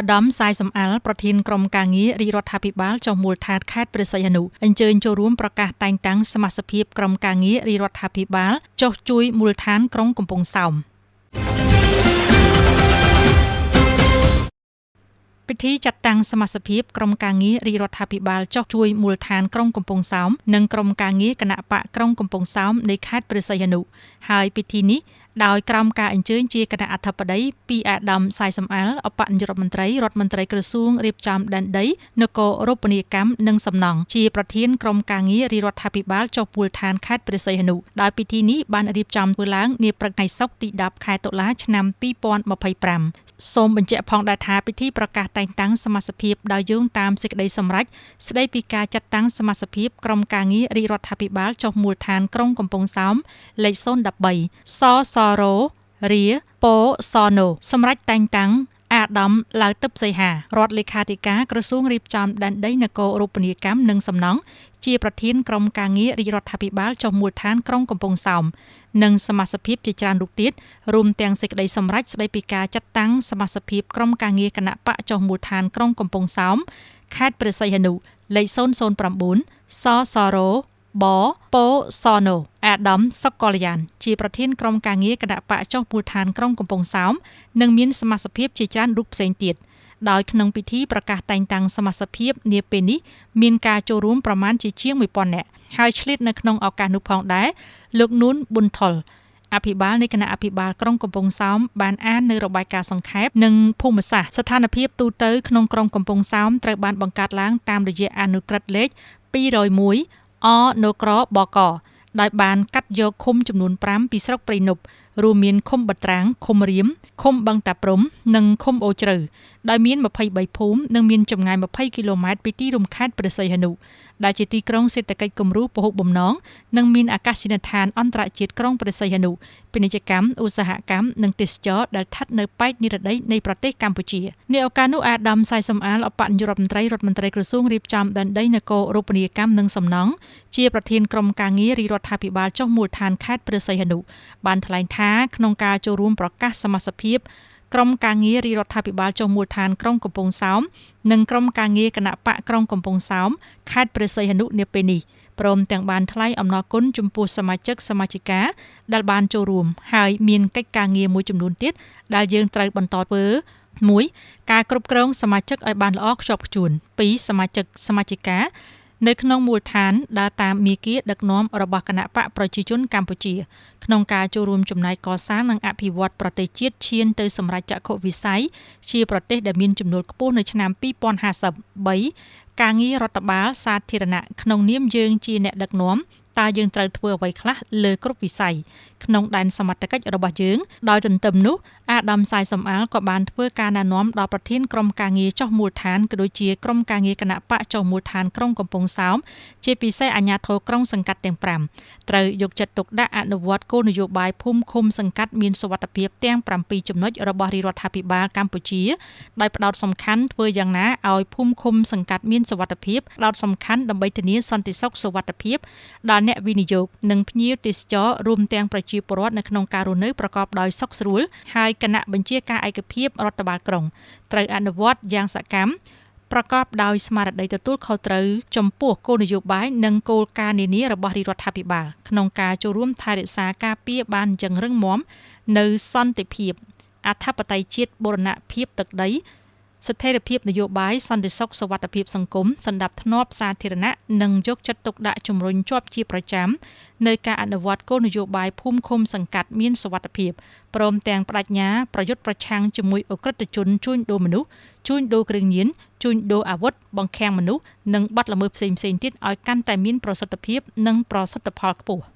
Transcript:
ឧត្តមសាយសំអាល់ប្រធានក្រុមការងាររាជរដ្ឋាភិបាលចុះមូលដ្ឋានខេត្តព្រះសីហនុអញ្ជើញចូលរួមប្រកាសតែងតាំងសមាសភាពក្រុមការងាររាជរដ្ឋាភិបាលចុះជួយមូលដ្ឋានក្រុងកំពង់សោមពិធីចាត់តាំងសមាសភាពក្រុមការងាររាជរដ្ឋាភិបាលចុះជួយមូលដ្ឋានក្រុងកំពង់សោមនិងក្រុមការងារគណបក្សក្រុងកំពង់សោមនៃខេត្តព្រះសីហនុហើយពិធីនេះដោយក្រោមការអញ្ជើញជាគណៈអធិបតីពីអាដាមសាយសំអាល់ឧបនាយករដ្ឋមន្ត្រីរដ្ឋមន្ត្រីក្រសួងរៀបចំដែនដីនគររូបនីយកម្មនិងសំណង់ជាប្រធានក្រុមការងាររាជរដ្ឋាភិបាលចុះមូលដ្ឋានខេត្តព្រះសីហនុដោយពិធីនេះបានរៀបចំធ្វើឡើងនាព្រឹកថ្ងៃសុក្រទី10ខែតុលាឆ្នាំ2025សូមបញ្ជាក់ផងដែរថាពិធីប្រកាសតែងតាំងសមាសភាពដោយយោងតាមសេចក្តីសម្រេចស្តីពីការចាត់តាំងសមាសភាពក្រុមការងាររាជរដ្ឋាភិបាលចុះមូលដ្ឋានក្រុងកំពង់សោមលេខ013សសរោរាពោសណូសម្រាប់តែងតាំងអាដាមឡាវទឹកសីហារដ្ឋលេខាធិការក្រសួងរៀបចំដែនដីនគររូបនីយកម្មនិងសំណង់ជាប្រធានក្រុមការងាររាជរដ្ឋាភិបាលចុះមូលដ្ឋានក្រុងកំពង់សោមនិងសមាសភាពជាច្រើនរូបទៀតរួមទាំងសេចក្តីសម្រេចស្តីពីការចាត់តាំងសមាសភាពក្រុមការងារគណបក្សចុះមូលដ្ឋានក្រុងកំពង់សោមខេត្តព្រះសីហនុលេខ009សសរោបពោសណូអាដាមសុកកល្យានជាប្រធានក្រុមការងារគណបក្សចុះមូលដ្ឋានក្រុងកំពង់សោមនិងមានសមាសភាពជាច្រើនរូបផ្សេងទៀតដោយក្នុងពិធីប្រកាសតែងតាំងសមាសភាពនាពេលនេះមានការចូលរួមប្រមាណជាជាង1000នាក់ហើយឆ្លៀតនៅក្នុងឱកាសនោះផងដែរលោកនួនប៊ុនថុលអភិបាលនៃគណៈអភិបាលក្រុងកំពង់សោមបានអាននៅរបាយការណ៍សង្ខេបនិងភូមិសាស្ត្រស្ថានភាពទូទៅក្នុងក្រុងកំពង់សោមត្រូវបានបង្កើតឡើងតាមរយៈអនុក្រឹត្យលេខ201អនក្របកដោយបានកាត់យកឃុំចំនួន5ពីស្រុកព្រៃនប់រួមមានឃុំបត្រាងឃុំរៀមឃុំបឹងតាព្រំនិងឃុំអូជ្រៅដោយមាន23ភូមិនិងមានចម្ងាយ20គីឡូម៉ែត្រពីទីរួមខេត្តព្រះសីហនុដែលជាទីក្រុងសេដ្ឋកិច្ចគំរូពហុបំណងនិងមានអាកាសយានដ្ឋានអន្តរជាតិក្រុងព្រះសីហនុពាណិជ្ជកម្មឧស្សាហកម្មនិងទេសចរណ៍ដែលស្ថិតនៅប៉ែកនិរតីនៃប្រទេសកម្ពុជានាឱកាសនោះអាដាមសាយសំអាល់ឧបនាយករដ្ឋមន្ត្រីរដ្ឋមន្ត្រីក្រសួងរៀបចំដែនដីនគររូបនីយកម្មនិងសំណង់ជាប្រធានក្រុមការងាររាជរដ្ឋាភិបាលចុះមូលដ្ឋានខេត្តព្រះសីហនុបានថ្លែងថាក្នុងការចូលរួមប្រកាសសមាសភាពក្រុមការងាររាជរដ្ឋាភិបាលចុះមូលដ្ឋានក្រុងកំពង់សោមនិងក្រុមការងារគណបក្សក្រុងកំពង់សោមខេត្តព្រះសីហនុនាពេលនេះព្រមទាំងបានថ្លែងអំណរគុណចំពោះសមាជិកសមាជិកាដែលបានចូលរួមហើយមានកិច្ចការងារមួយចំនួនទៀតដែលយើងត្រូវបន្តធ្វើ1ការគ្រប់គ្រងសមាជិកឲ្យបានល្អខ្ជាប់ខ្ជួន2សមាជិកសមាជិកានៅក្នុងមូលដ្ឋានដើរតាមមាគ៌ាដឹកនាំរបស់គណបក្សប្រជាជនកម្ពុជាក្នុងការចូលរួមចំណែកកសាងនិងអភិវឌ្ឍប្រទេសជាតិឈានទៅសម្រេចចក្ខុវិស័យជាប្រទេសដែលមានចំនួនខ្ពស់នៅឆ្នាំ2053 3ការងាររដ្ឋបាលសាធារណៈក្នុងនាមយើងជាអ្នកដឹកនាំតើយើងត្រូវធ្វើអ្វីខ្លះលើគ្រប់វិស័យក្នុងដែនសមត្ថកិច្ចរបស់យើងដោយទន្ទឹមនោះអាដាមសាយសំអាល់ក៏បានធ្វើការណែនាំដល់ប្រធានក្រុមការងារចុះមូលដ្ឋានក៏ដូចជាក្រុមការងារគណបក្សចុះមូលដ្ឋានក្រុងកំពង់សោមជាពិសេសអាជ្ញាធរក្រុងសង្កាត់ទាំង5ត្រូវយកចិត្តទុកដាក់អនុវត្តគោលនយោបាយភូមិឃុំសង្កាត់មានសុវត្ថិភាពទាំង7ចំណុចរបស់រាជរដ្ឋាភិបាលកម្ពុជាដោយផ្ដោតសំខាន់ធ្វើយ៉ាងណាឲ្យភូមិឃុំសង្កាត់មានសុវត្ថិភាពផ្ដោតសំខាន់ដើម្បីធានាសន្តិសុខសុវត្ថិភាពដល់អ្នកវិនិយោគនិងភ្ញៀវទេសចររួមទាំងប្រជាពលរដ្ឋនៅក្នុងការរស់នៅប្រកបដោយសុខស្រួលហើយគណៈបញ្ជាការឯកភាពរដ្ឋបាលក្រុងត្រូវអនុវត្តយ៉ាងសកម្មប្រកបដោយស្មារតីទទួលខុសត្រូវចំពោះគោលនយោបាយនិងគោលការណ៍នានារបស់រាជរដ្ឋាភិបាលក្នុងការចូលរួមថែរក្សាការពារបានយ៉ាងរឹងមាំនៅសន្តិភាពអធិបតេយ្យជាតិបូរណភាពទឹកដីស្ថិរភាពនយោបាយសន្តិសុខសុវត្ថិភាពសង្គមសន្តិភាពសាធារណៈនិងយកចិត្តទុកដាក់ជំរុញជាប់ជាប្រចាំនៅការអនុវត្តគោលនយោបាយភូមិឃុំសង្កាត់មានសុវត្ថិភាពព្រមទាំងបដិញ្ញាប្រយុទ្ធប្រឆាំងជាមួយឧក្រិដ្ឋជនជួញដូរមនុស្សជួញដូរគ្រឿងញៀនជួញដូរអាវុធបង្ខាំងមនុស្សនិងបទល្មើសផ្សេងៗទៀតឲ្យកាន់តែមានប្រសិទ្ធភាពនិងប្រសិទ្ធផលខ្ពស់។